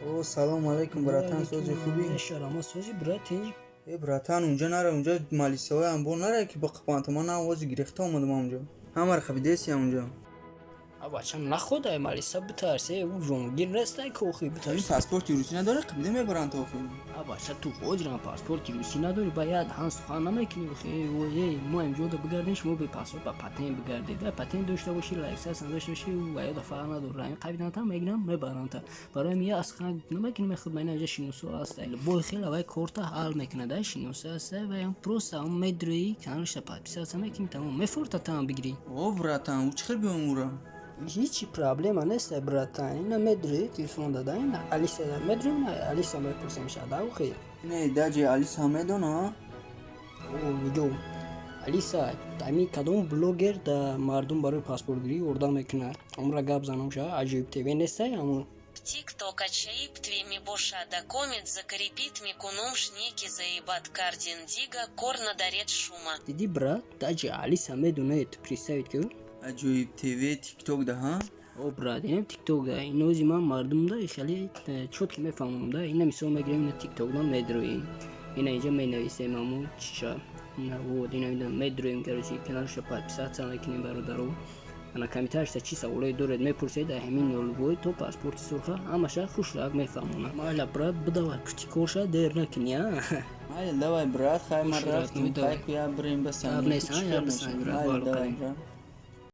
О, салому алейкум, братан, сози, хубӣ? Шарама, сози, брат, э? Э, братан, унҷа нара, унҷа малисаҳои амбор нара, ки ба қапанта ман навози гирехта омадам, унҷа ҳамаро хабидесия унҷа. А, бачам, находай малиса битарсе, ӯ ҷонгир нестай кохи. Ин битарсе. Паспорти русӣ надора, қабида мебаранд то охир. А, бача, ту ҳозирам паспорти русӣ надорӣ, ба як ҳан сухан намекунӣ. Охе, мо инҷода бигардем, шумо бе паспорт ба патент бигардед. Ба патент дошта бошӣ, лайсенс дошта бошӣ, ва ёда фарқ надорад. Ин қабиданта мегирам, мебаранта. Барои ми я сухан намекунӣ, худ ман инҷа шиносо аст. Бой хела вай корта ҳал мекунад, ай шиносо аст, вай ҳам просто ҳам медрои, каналша подписаться мекунӣ, тамом, мефорта там бигирӣ. О, братан, ӯ чӣ хел биём ура? Ҳичи проблема нест, братан. Ина медрои, телефон дада, ина Алиса медрои, ина Алиса мепурсем шада, охи. Не, даҷи Алиса медона. О, нигоҳ, Алиса, ами кадом блогер да мардум барои паспортгирӣ ёрдам мекунад? Ҳамра гап занам ша, Аҷоиб ТВ нестай ҳамун. Тикток ачаиб тв мебошада комет закрепит мекунум шнеки заебат кардин дига кор надарет шума. Диди, брат, даҷи Алиса медонад, представить ки. Аҷоиб ТВ Тикток да, ҳа? О, брат, инам Тикток да. Инози ман мардум да хеле чётко мефаҳмам да. Ина мисол мегирем, ина Тикток да медроим, ина инҷа менависем ҳамун чиша, ина вот ина медроим, короче, каналша подписаться мекунем, бародаро. Ана комментарияшда чӣ саволое доред, мепурсед, дар ҳамин нолбой то паспорти сурха ҳамаша хушрак мефаҳмонам. Майла, брат, бидавай пушти корша, дер накунӣ, а? Майли, давай, брат, хай, ман Хуш, брат, рафтем. давай. Хай, ку я бирем. Гап нест, а, я басан, брат. Майли, Бало давай, қадим. Брат.